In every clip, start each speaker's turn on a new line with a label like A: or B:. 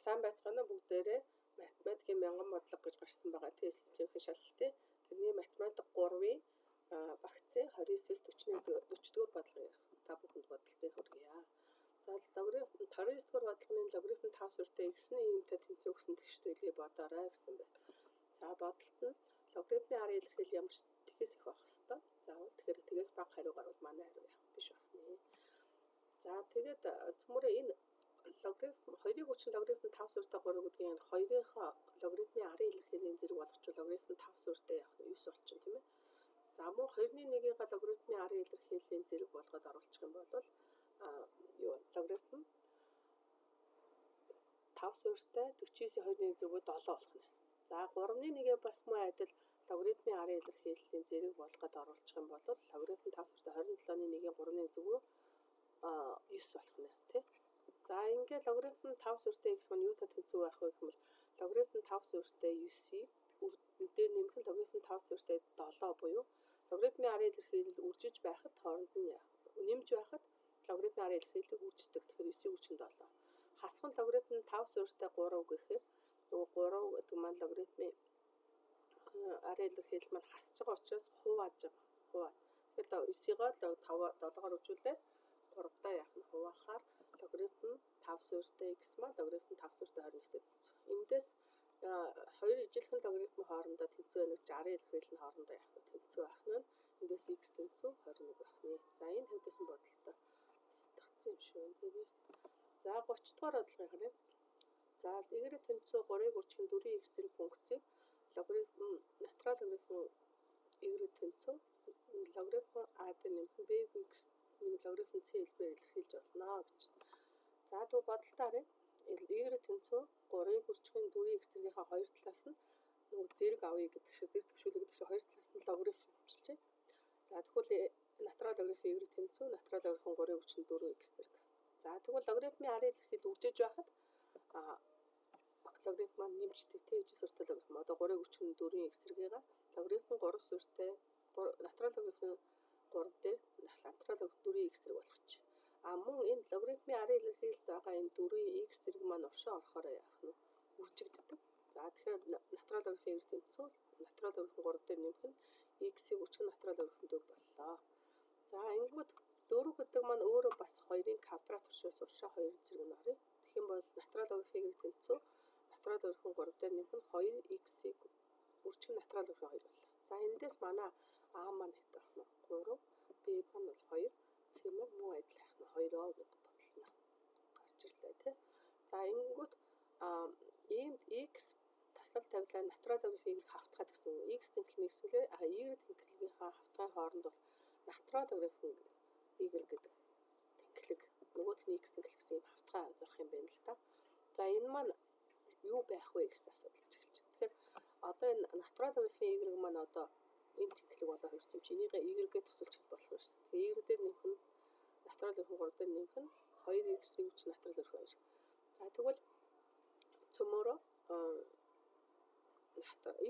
A: Сайн байцгаана уу бүгдээрээ. Математикийн мянган бодлого гэж гарсан байгаа тест системийн шалгалтын. Тэрний математик 3-ын багцын 29-с 41 40 дугаар бодлогыг та бүхэнд бодолтыг хүргье. За, логарифм 29 дугаар бодлогын логарифм 5 суурьтай x нь иймтэй тэнцүү гэсэн тэгш зүйлийг бодоорой гэсэн байна. За, бодолт нь логарифмын арын илэрхийлэл ямар ч тэгээс их байх хэвээр. Заавал тэгэхээр тэгээс бага хариу гарвал манай хариу яах биш байх нэ. За, тэгээд цөмөрөө энэ логарифм 2-ыг хүчин логарифм 5 суурьтай 3 гэдгийн энэ 2-ынхаа логарифмын арын илэрхийллийн зэрэг болгочвол логарифм 5 суурьтай явах нь 9 болчихно, тийм ээ. За, мөн 2-ны 1-ийг логарифмын арын илэрхийллийн зэрэг болгоод оруулчих юм бол юу логарифм 5 суурьтай 49-ийн 2-ны 1 зэрэг 7 болох нь. За, 3-ны 1-ээ бас мөн адил логарифмын арын илэрхийллийн зэрэг болгоод оруулчих юм бол логарифм 5 суурьтай 27-ны 1-ийн 3-ны 1 9 болох нь, тийм. За, ингээд логарифм 5 суурьтай x маань юутай тэнцүү байх вэ гэх юм бол логарифм 5 суурьтай 9-ийг дээр нэмэх нь логарифм 5 суурьтай 7 буюу логарифмын арын илэрхийлэл үржиж байхад хооронд нь нэмж байхад логарифмын арын илэрхийллийг үрждэг. Тэгэхээр 9-ийг үржих нь 7. Хасах нь логарифм 5 суурьтай 3 гэхээр нөгөө 3 гэдэг маань логарифмын арын илэрхийлэл маань хасж байгаа учраас хувааж байгаа. Хуваа. Тэгэхээр 9-ийг 5 7-оор үржүүлээд 3-даа яах нь хуваахаар логарифм 5 суурьтай x маань логарифм 5 суурьтай 21-тэй тэнцүү. Эндээс хоёр ижилхэн логарифм хоорондоо тэнцүү байна гэж арын илэрхийлэл нь хоорондоо яах нь тэнцүү байх нь байна. Эндээс x тэнцүү 21 байх нэ. За, энэ тавьдсан бодолтой стагцсан юм шиг байна, тийм ээ. За, 30 дугаар бодлогыг харъя. За, y тэнцүү 3-ыг үржих 4x зэрэг функцийг логарифм натурал логарифм y тэнцүү логарифм a дээр нэмэх b x логарифм c хэлбэрээр илэрхийлж болно гэж. За, тэгвэл бодолтой харъя. Y тэнцүү 3-ыг үржих 4x зэргийнхаа хоёр талаас нь нөгөө зэрэг авъя гэдэг шиг, зэрэг төвшүүлэх гэдэг шиг хоёр талаас нь логарифмчилж. За, тэгвэл натурал логарифм y тэнцүү натурал логарифм 3-ыг үржих 4x зэрэг. За, тэгвэл логарифмын арын илэрхийлэл үржиж байхад логарифм маань нэмждэг, тэ, ижил суурьтай логарифм. Одоо 3-ыг үржих 4-ийн x зэргийга логарифм 3 суурьтай натурал логарифм 3 дээр натурал логарифм 4-ийн x зэрэг болгочих. А мөн энэ логарифмын арын илэрхийлэлд байгаа энэ 4-ийн x зэрэг маань уршаа орохоор яах нь үржигддэг. За, тэгэхээр натурал логарифм y тэнцүү натурал логарифм 3 дээр нэмэх нь x-ийг үржих натурал логарифм 4 боллоо. За, ингэнгүүт 4 гэдэг маань өөрөө бас 2-ын квадрат учраас уршаа 2 зэрэг нь оръё. Тэгэх юм бол натурал логарифм y тэнцүү натурал логарифм 3 дээр нэмэх нь 2x-ийг үржих натурал логарифм 2 боллоо. За, эндээс манай а маань хэд байх нь 3, b маань бол 2, c маань мөн адил хайх нь 2-оо гэдэг бодлоо гарч ирлээ, тий. За, ингэнгүүт иймд x таслал тавилаа натурал логарифм y хавтгаад гэсэн үг. X тэнхлэг нэгсгэлээ, а y тэнхлэгийнхаа хавтгай хооронд бол натурал логарифм y гэдэг тэнхлэг, нөгөөх нь x тэнхлэг гэсэн ийм хавтгай зурх юм байна л та. За, энэ маань юу байх вэ гэсэн асуудал гэж эхэлж байна. Тэгэхээр одоо энэ натурал логарифм y маань одоо энэ тэнхлэг болоо хувирсан юм чи энийг y-гээ төсөлж болох юм шүү дээ. Тэгээ y дээр нэмэх нь натурал логарифм 3 дээр нэмэх нь 2x-ийг ч натурал логарифм 2. За, тэгвэл цөмөрөө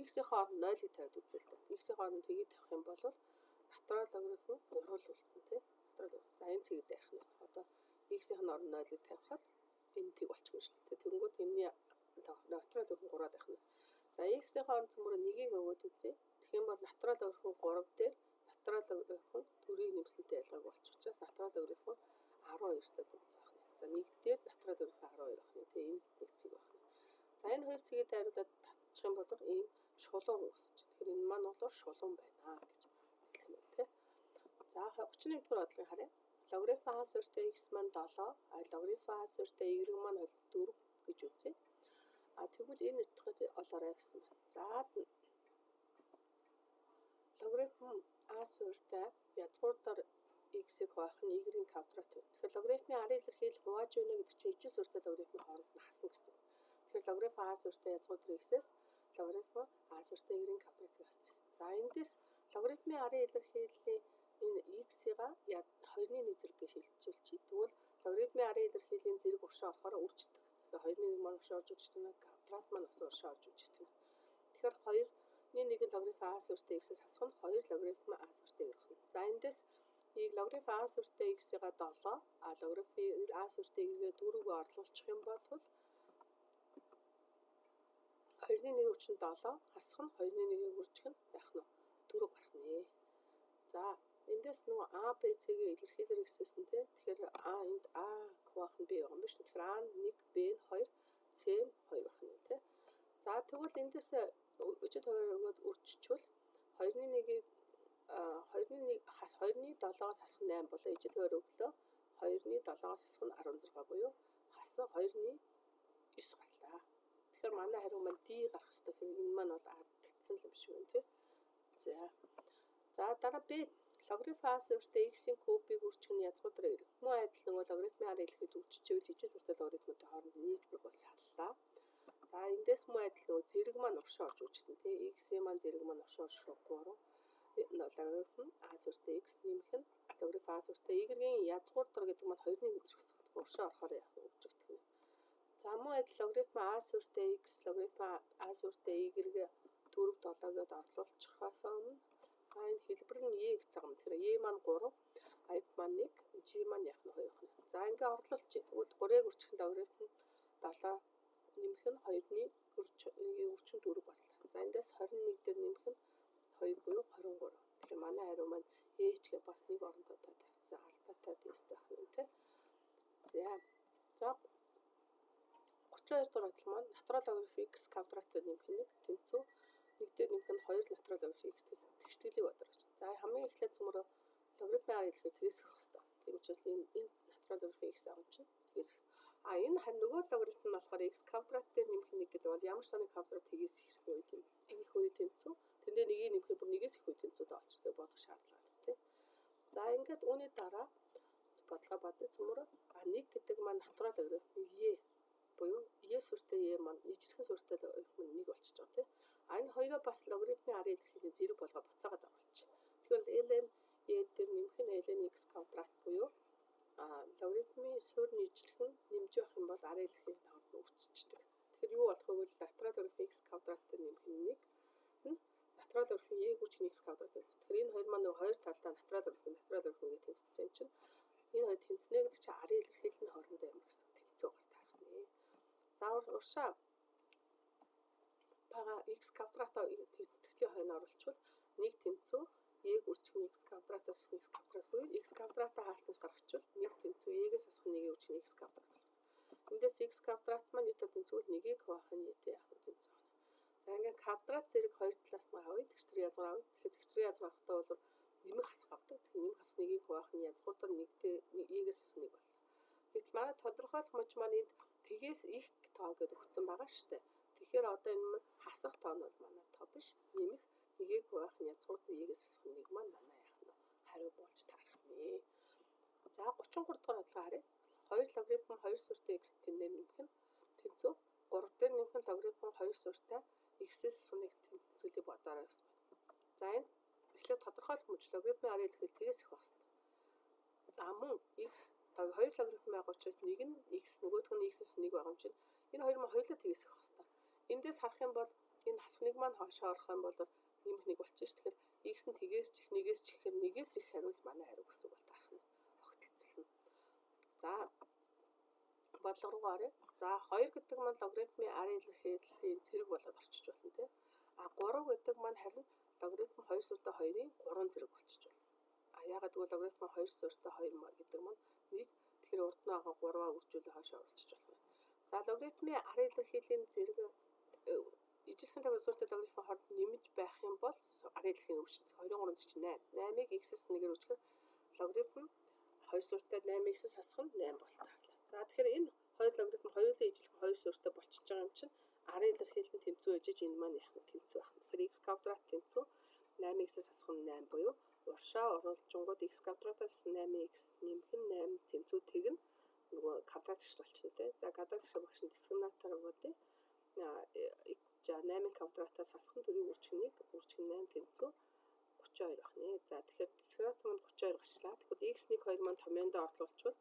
A: x-ийн хооронд 0-ыг тавиад үзээ л да. X-ийн хооронд тгийг тавих юм бол натурал логарифм 3 л үлдэнэ, тий. Натурал. За, энэ цэгийг дайрах нь. Одоо x-ийн оронд 0-ыг тавихад энэ тэг болчих юм шүү дээ. Тэгэнгүүт энэний натурал логарифм 3-аад байх нь. За, x-ийн хооронд цөмөрөө 1-ийг өгөөд үзье. Тэгэх юм бол натурал логарифм 3 дээр натурал логарифм 4-ийг нэмсэнтэй ялгааг болчих учраас натурал логарифм 12-той тэнцүү байх нь. За, 1 дээр натурал логарифм 12 байх нь. Тэгээ энд нэг цэг байх нь. За, энэ хоёр цэгийг дайруулад татчих юм бол ийм шулуун үүсэж. Тэгэхээр энэ маань бол шулуун байна гэж хэлэх юм, тий. За, 31 дугаар бодлогыг харъя. Логарифм а суурьтай x маань 7, а логарифм а суурьтай y маань 4 гэж үзье. А тэгвэл энэ утгыг олоорой гэсэн байна. За, логарифм а суурьтай язгуур дор x-ийг хуваах нь y-ийн квадрат байна. Тэгэхээр логарифмын арын илэрхийлэл хувааж байна гэдэг чинь ижил суурьтай логарифмын хооронд нь хасна гэсэн үг. Тэгэхээр логарифм а суурьтай язгуур дор x-ээс логарифм а суурьтай y-ийн квадратыг хасна. За, эндээс логарифмын арын илэрхийллийн энэ x-ийг 2-ны 1 зэрэг гэж шилжүүлчих. Тэгвэл логарифмын арын илэрхийллийн зэрэг уршаа орохоор үрждэг. Тэгэхээр 2-ны 1 маань уршаа орж үрждэг, квадрат маань бас уршаа орж үрждэг. Тэгэхээр 2-ны 1 логарифм а суурьтай x-ээс хасах нь 2 логарифм а суурьтай y байна. За, эндээс и логарифм а суурьтай x-ийг 7, а логарифм а суурьтай y-гээ 4-өө орлуулчих юм бол 1-ний 1 үрчин 7 хасах нь 2-ны 1-ийг үржих нь яах нь 4 гарах нэ. За эндээс нөгөө А, Б, С-гээ илэрхийлэр гэсээс нь тий. Тэгэхээр А энд А хуваах нь Б байгаа юм биш. Тэгэхээр А нь 1, Б нь 2, С нь 2 байх нь тий. За тэгвэл эндээс ижил хуваар өгөөд үржчихвэл 2-ны 1-ийг 2-ны 1 хас 2-ны 7-оос хасах нь 8 болоо ижил хуваар өглөө 2-ны 7-оос хасах нь 16 буюу хасах 2-ны 9 гарлаа. Тэгэхээр манай хариу маань D гарах хэрэгтэй хэрэг энэ маань бол алдагдсан юм шиг байна тий. За. За дараа B логарифм А суурьтай x-ийн кубыг үржих нь язгуур дээр ирэх. Мөн адил нөгөө логарифмын ар илэрхийлж үржчихвэл жижиг суурьтай логарифмуудын хооронд нийлбэр бол саллаа. За эндээс мөн адил нөгөө зэрэг маань уршаа орж үржигдэн тий. X-ийн маань зэрэг маань уршаа орж 3 логарифм А суурьтай x нэмэх нь логарифм А суурьтай y-ийн язгуур дор гэдэг маань 2-ны 1 зэрэг гэсэн. Уршаа орохоор яах вэ? Үржигдэх нь. За мөн адил логарифм А суурьтай x логарифм А суурьтай y-г 4 7 гэдээ орлуулчихаас өмнө энэ хэлбэр нь e гэж байгаа юм. Тэгэхээр e маань 3, f маань 1, g маань яах нь 2 байна. За ингээ орлуулчих. Тэгвэл 3-ыг үржих нь логарифм 7 нэмэх нь 2-ны үржих 4 боллоо. За эндээс 21 дээр нэмэх нь 2 буюу 23. Тэгэхээр манай хариу маань h гэ бас нэг орондоо тавьсан алдаатай тест байх юм тий. За. За 32 дугаар адил маань натурал логарифм x квадратаар нэмэх нь 1 тэнцүү 1 дээр нэмэх нь 2 натурал логарифм x тэгштэглийг бодороо гэж. За хамгийн эхлээд цөмөрөө логарифмын ар илэрхийлэх тэгээс их хэвээр. Тийм учраас энэ натурал логарифм x байгаа юм чинь тэгээс их. А энэ харин нөгөө логарифм нь болохоор x квадрат дээр нэмэх нь 1 гэдэг бол ямар ч тооны квадрат тэгээс их үед их үе тэнцүү. Тэндээ нэгийг нэмэхээр бүр нэгээс их үе тэнцүүтэй болчих гэж бодох шаардлага тий. За ингээд үүний дараа бодлого бодно цөмөрөө а 1 гэдэг маань натурал логарифм e буюу e суурьтай e маань нийжирхэн суурьтай логарифм нь 1 болчихж байгаа тий. А энэ хоёроо бас логарифмын арын илэрхийллийн зэрэг болгоо буцаагаад оруулчих. Тэгэхээр ln e дээр нэмэх нь ln x квадрат буюу логарифмын суурь нийжлэх нь нэмж явах юм бол арын илэрхийлэл хооронд нь үрчдэг. Тэгэхээр юу болох вэ гэвэл натурал логарифм x квадрат дээр нэмэх нь 1 нь натурал логарифм e гүч нь x квадрат тэнцүү. Тэгэхээр энэ хоёр маань нөгөө хоёр талдаа натурал логарифм гэж тэнцсэн юм чинь энэ хоёр тэнцнэ гэдэг чинь арын илэрхийлэл нь хоорондоо ямар гэсэн тэнцүү гар таарах нэ. За уршаа бага x квадратаа тэнцтгэлийн хойно оруулчвал 1 тэнцүү e гүрчих нь x квадратаас x квадрат буюу x квадратаа хаалтнаас гаргачихвал 1 тэнцүү e-гээс хасах нь 1-ийг үржих нь x квадрат болно. Эндээс x квадрат маань юутай тэнцвэл 1-ийг хуваах нь e-тэй яах нь тэнцүү байна. За ингээд квадрат зэрэг хоёр талаас нь авъя. Тэгш зэрэг язгуур авъя. Тэгэхээр тэгш зэрэг язгуур авахдаа бол нэмэх хасах авдаг. Тэгэхээр нэмэх хасах 1-ийг хуваах нь язгуур дор 1-тэй e-гээс хасах 1 болно. Гэвч манай тодорхойлох мөч маань энд тэгээс их тоо гэдээ өгсөн байгаа шүү дээ. Тэгэхээр одоо энэ маань хасах тоо нь бол манай тоо биш. Нэмэх 1-ийг хуваах нь язгуур дээр e-гээс хасах 1 маань манай яах нь хариу болж таарах нэ. За 33 дугаар бодлого харъя. 2 логарифм 2 суурьтай x тэнээр нэмэх нь тэнцүү 3 дээр нэмэх нь логарифм 2 суурьтай x-ээс хасах 1 тэнцвүүлийг бодоорой гэсэн байна. За энэ эхлээд тодорхойлох мөч логарифмын арын илэрхийлэл тэгээс их байх хэрэгтэй. За мөн x 2 логарифм байгаа учраас нэг нь x нөгөөх нь x-ээс 1 байгаа юм чинь энэ хоёр маань хоёулаа тэгээс их байх хэрэгтэй. Эндээс харах юм бол энэ хасах нэг маань хойшоо орох юм бол нэмэх нэг болчих ш. Тэгэхээр x нь тэгээс ч их нэгээс ч ихээр нэгээс их хариул манай хариу гэсэн бол таарах нь огтлцолно. За бодлого руу оръё. За 2 гэдэг маань логарифмын арын илэрхийллийн зэрэг болоод орчиж болно тий. А 3 гэдэг маань харин логарифм 2 суурьтай 2-ын 3 зэрэг болчих болно. А яагаад гэвэл логарифм 2 суурьтай 2 гэдэг маань 1. Тэгэхээр урд нь байгаа 3-аа үржүүлээ хойшоо оруулчих болох юм. За логарифмын арын илэрхийллийн зэрэг ижилхэн суурьтай логарифмын хооронд нэмж байх юм бол арын илэрхийллийн өөрчлөлт 2-ын 3 чинь 8. 8-ыг x-ээс 1-ээр үржихээр логарифм 2 суурьтай 8x-ээс хасах нь 8 болт тарлаа. За тэгэхээр энэ хоёр логарифм хоёулын ижилхэн 2 суурьтай болчихж байгаа юм чинь арын илэрхийлэл нь тэнцүү ээжэж энэ маань яах нь тэнцүү байх. Тэгэхээр x квадрат тэнцүү 8x-ээс хасах нь 8 буюу уршаа оруулжингууд x квадратаас 8x нэмэх нь 8 тэнцүү тэг нь нөгөө квадрат гişт болчихно тий. За квадрат гişт болчихно дискриминатор бодъё. X за 8 квадратаас хасах нь 4-ийг үржих 1, үржих нь 8 тэнцүү 32 байх нэ. За тэгэхээр дискриминатор маань 32 гарчлаа. Тэгэхээр x1 2 маань томьёондоо орлуулчихвал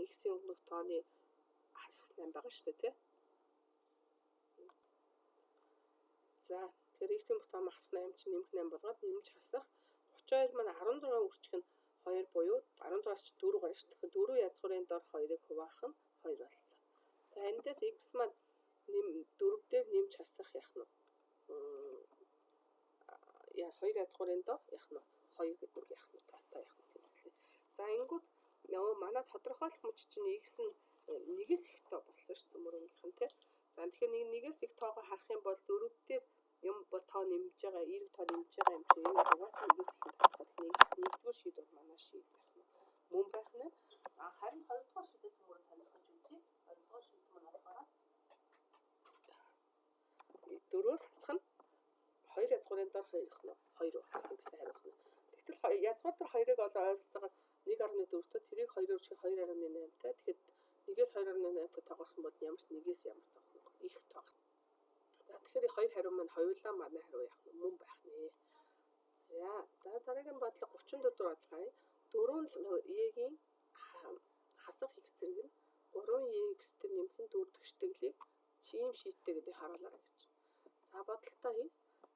A: x-ийн өмнөх тооны хасах 8 байгаа шүү дээ тий. За тэгэхээр x-ийн өмнөх тоо маань хасах 8 чинь нэмэх 8 болгоод нэмж хасах 32 маань 16 үржих нь 2 буюу 16-аас ч 4 гарна шүү. Тэгэхээр 4 язгуурын дор 2-ыг хуваах нь 2 боллоо. За эндээс x маань 4 дээр нэмж хасах яах нь 2 язгуурын дор яах нь 2 гэдэг яах нь тоотой яах нь тэнцлээ. За ингэнгүүт нөгөө манай тодорхойлох мөч чинь x нь нэгээс их тоо болсон шүү цөмөрөнгийнх нь тий. За тэгэхээр нэг нэгээс их тоогоо харах юм бол 4 дээр юм тоо нэмж байгаа, эерэг тоо нэмж байгаа юм чинь энэ угаасаа нэгээс их тодорхой. Тэгэхээр x нэгдүгээр шийдвэр манай шийдвэр байх нь мөн байх нь. А харин хоёрдугаар шийдвэр цөмөрөө сонирхож үзье. Хоёрдугаар шийдвэр нь болохоор 4-өөс хасах нь 2 язгуурын дор 2 их нь 2 болсон гэсэн хариу байна. Тэгтэл язгуур дээр 2-ыг одоо ойролцоогоор 1.4-тэй тэрийг 2-оор үржих 2.8-тай. Тэгэхээр 1-ээс 2.8-тай тоогох юм бол ямар ч нэгээс ямар тоох нь их тоох. За тэгэхээр хоёр хариу маань хоёулаа манай хариу яах нь мөн байх нэ. За дараагийн бодлого 34 дугаар бодлого. 4 e-гийн хасах x зэрэг нь 3 ex дээр нэмэх нь 4 тэгштгэлийг чим шийдтэй гэдэг харуулаарай гэж. За бодолтой хий.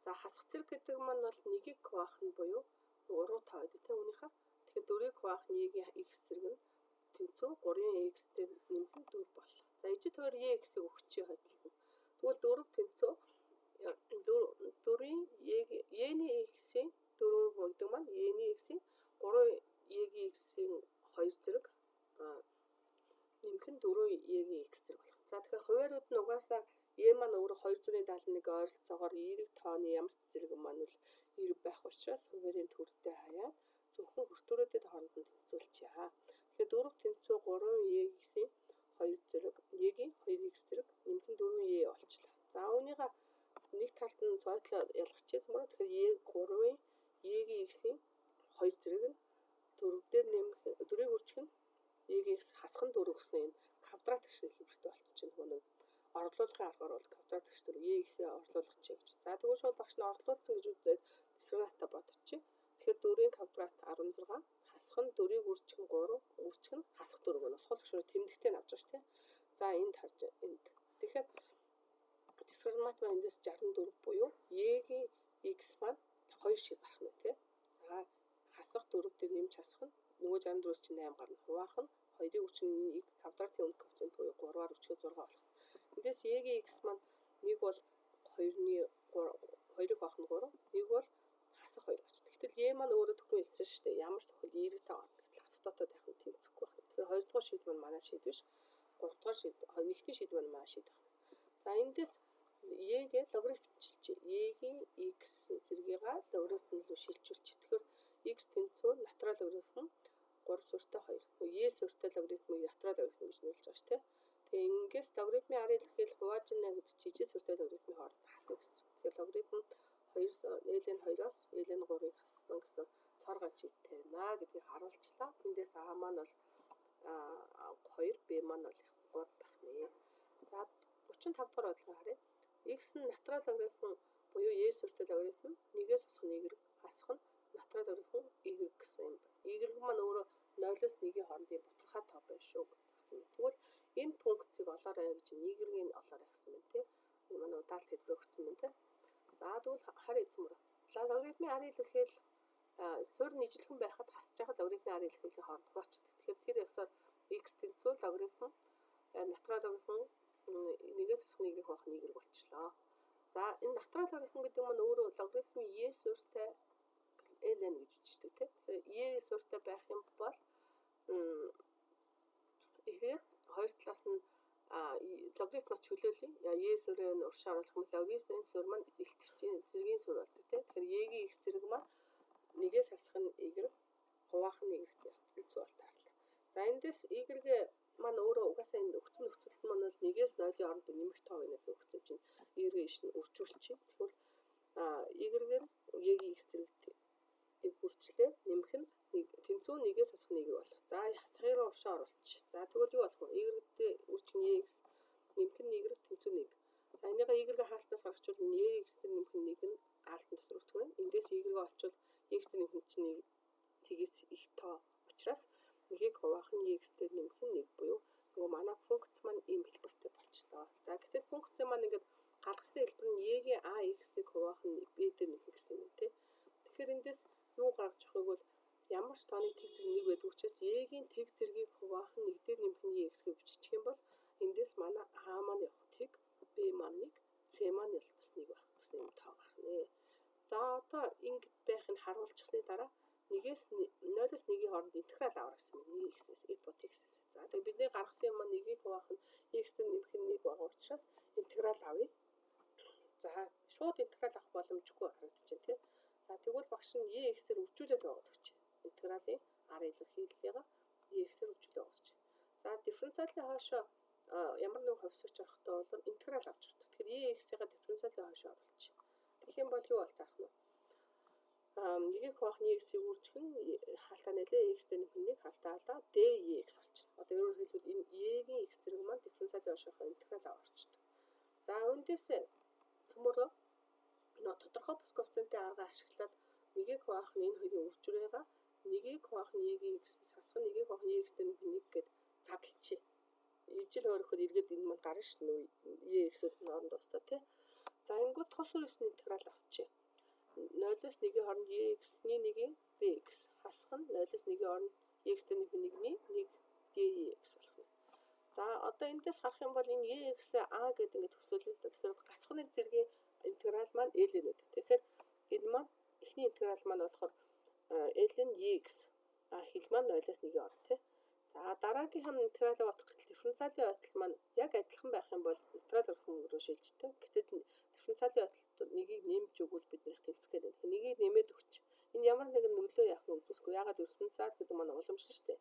A: За хасах зэрэг гэдэг маань бол 1-ийг хуваах нь буюу уруу тоо гэдэг тийм үүнийхээ. Тэгэхээр 4-ийг хуваах нь e-гийн x зэрэг нь тэнцүү 3x дээр нэмэх нь 4 бол. За ижид хуваар e-x-ийг өгчээ хойдолд нь. Тэгвэл 4 тэнцүү 4-ийн e-ний x-ийн 4 гэдэг маань e-ний x-ийн 3 e-гийн x-ийн 2 зэрэг нэмэх нь 4 e-гийн x зэрэг болох. За тэгэхээр хуваарууд нь угаасаа e маань өөрөө 271 ойролцоогоор эерэг тооны ямар ч зэрэг маань бол эерэг байх учраас хуваарийн төрдөө хаяад зөвхөн хүртүүрүүдэд хооронд нь тэнцвүүлчихье. Тэгэхээр 4 тэнцүү 3 e-ийн 2 зэрэг e-гийн 2x зэрэг нэмэх нь 4 e болчлаа. За үүнийгээ нэг талд нь зойдлоо ялгачих зэмрээ. Тэгэхээр e 3-ын e-гийн x-ийн 2 зэрэг нь 4 дээр нэмэх 4-ийг үржих нь e-гийн x хасах нь 4 гэсэн энэ квадрат гişний хэлбэртэй болчих нөгөө нэг орлуулахын аргаар бол квадрат гişтэр e-x-ээ орлуулах чи гэж. За тэгвэл шууд багш нь орлуулсан гэж үзээд дискрата бодчих. Тэгэхээр 4-ийн квадрат 16 хасах нь 4-ийг үржих нь 3 үржих нь хасах 4 гэнэ. Сул гişүр тэмдэгтэй нь авч байгаа шүү дээ. За энд харж энд. Тэгэхээр дискриминант маань эндээс 64 буюу e-гийн x маань 2 шиг гарах нь тий. За хасах 4 дээр нэмж хасах нь нөгөө 64-өөс чинь 8 гарна. Хуваах нь 2-ыг үржих нь квадратын өмнөх коэффициент буюу 3-аар үржихэд 6 болох. Эндээс e-гийн x маань нэг бол 2-ны 2-ыг хуваах нь 3, нэг бол хасах 2 гарч. Тэгтэл e маань өөрөө түрүүн хэлсэн шүү дээ. Ямар ч тохиолдолд эерэг тоо гарна. Гэтэл хасах тоотой байх нь тэнцэхгүй байна. Тэгэхээр хоёрдугаар шийдвэр маань манай шийдвэр биш. Гуравдугаар шийдвэр, нэгдүгээр шийдвэр маань манай шийдвэр байна. За эндээс e-гээ логарифмчилж e-гийн x зэргийгаа логарифм руу шилжүүлчих. Тэгэхээр x тэнцүү натурал логарифм 3 суурьтай 2. E суурьтай логарифмыг натурал логарифм гэж нэрлэж байгаа шүү дээ. Тэгээ ингээс логарифмын арын илэрхийлэл хувааж гинэ гэж жижиг суурьтай логарифмын хооронд хасна гэсэн. Тэгэхээр логарифм 2 ln 2-оос ln 3-ыг хассан гэсэн цор гач шийдтэй байна гэдгийг харуулчлаа. Эндээс а маань бол 2, b маань бол 3 байх нэ. За 35 дугаар бодлого харъя. X нь натурал логарифм буюу e суурьтай логарифм нэгээс хасах нь y хасах нь натурал логарифм y гэсэн юм байна. Y маань өөрөө 0-оос 1-ийн хоорондын бутархай тоо байна шүү гэсэн юм. Тэгвэл энэ функцийг олоорой гэж y-ийг олоорой гэсэн юм тий. Энэ манай удаалт хэлбэр өгсөн юм тий. За тэгвэл харъя эзэмрээ. Логарифмын арын илэрхийлэл суурь нийжлэхэн байхад хасж байгаа логарифмын арын илэрхийллийн хооронд хуваачдаг. Тэгэхээр тэр ёсоор x тэнцүү логарифм натурал логарифм нэгээс хасах нэгийг хуваах нь y болчлоо. За энэ натурал логарифм гэдэг маань өөрөө логарифм e суурьтай ln гэж үчдэг тийм. Тэгэхээр e суурьтай байх юм бол эргээд хоёр талаас нь логарифмаас чөлөөлье. E суурийг нь урьдчилан оруулах юм бол логарифмын суурь маань илтгэгчийн зэргийн суурь болдог тийм. Тэгэхээр e-гийн x зэрэг маань нэгээс хасах нь y хуваах нь y-тэй тэнцүү бол таарлаа. За эндээс y маань өөрөө угаасаа энэ өгсөн нөхцөлд маань бол нэгээс 0-ийн хооронд нэмэх тоо гэнэ өгсөн чинь y-ийг иш нь үржүүлчих. Тэгвэл y нь e-гийн x зэрэгт үржлээ. Нэмэх нь тэнцүү нэгээс хасах нэг болох. За хасахыг руу уршаа оруулчих. За тэгвэл юу болох вэ? Y-д үржих нь x нэмэх нь y тэнцүү 1. За энийгээ y-г хаалтнаас гаргачвал x дээр нэмэх нь 1 нь хаалтан дотор өгөх нь. Эндээс y-г олчвол x дээр нэмэх нь чинь тэгээс их тоо учраас нэгийг хуваах нь x дээр нэмэх нь 1 буюу нөгөө манай функц маань ийм хэлбэртэй болчлоо. За гэтэл функц маань ингээд гаргасан хэлбэр нь e-гийн ax-ыг хуваах нь b дээр нэмэх гэсэн юм тий. Тэгэхээр эндээс юу гаргаж авахыг бол ямар ч тооны тэг зэрэг нэг байдаг учраас e-гийн тэг зэргийг хуваах нь нэг дээр нэмэх нь x-г биччих юм бол эндээс манай а маань явах тэг, b маань 1, c маань бас 1 байх гэсэн юм тоо За одоо ингэж байх нь харуулчихсны дараа 1-ээс 0-оос 1-ийн хооронд интеграл авах гэсэн юм. 1x-ээс f от x-ээс. За тэгээ бидний гаргасан юм маань 1-ийг хуваах нь x дээр нэмэх нь 1 байгаа учраас интеграл авъя. За шууд интеграл авах боломжгүй харагдчихэв тий. За тэгвэл багш нь e-x-ээр үржүүлээд яваад өгч. Интегралын ар илэрхийллийг e-x-ээр үржүүлээд өгч. За дифференциалын хойшоо ямар нэгэн хувьсагч авахдаа бол интеграл авч ирдэг. Тэгэхээр e-x-ийн дифференциалын хойшоо оруулчих. Тэгэх юм бол юу бол таарах нь? Нэгийг хуваах нь x-ийг үржих нь хаалтаа нэлээ x дээр нэмэх нэг хаалтаалаа dx болчихно. Одоо өөрөөр хэлбэл энэ e-ийн x зэрэг маань дифференциалын хойшоохоо интеграл аваад орчдөг. За үүндээс цөмөрөө нөө тодорхой бус коэффициентийн арга ашиглаад нэгийг хуваах нь энэ хоёрын үржүүрээга нэгийг хуваах нь e-ийн x хасах нь нэгийг хуваах нь x дээр нэмэх нэг гээд задлчих. Ижил хөөрөхөд эргээд энэ маань гарна шүү дээ. E x-үүд нь оронд дуустаа тий. За ингэнгүүт тус үрээс нь интеграл авчи. 0-оос 1-ийн хооронд e-x-ний 1-ийн dx хасах нь 0-оос 1-ийн хооронд x дээр нэмэх 1-ний 1 dx болох нь. За одоо эндээс харах юм бол энэ e-x a гэдэг ингээд төсөөлөл л дээ. Тэгэхээр гацх нэг зэргийн интеграл маань ln гэдэг. Тэгэхээр энэ маань эхний интеграл маань болохоор ln ex а хил маань 0-оос 1-ийн хооронд тий. За дараагийн хам интегралыг бодох гэтэл дифференциалын ойдол маань яг адилхан байх юм бол нейтрал өрхөн рүү шилждэг. Гэтэл дифференциалын ойдолд нэгийг нэмж өгвөл биднийх тэнцэх гээд байна. Нэгийг нэмээд өгч. Энэ ямар нэгэн нөлөө яах нь үзүүлэхгүй. Яагаад дифференциал гэдэг маань уламжлал шүү дээ.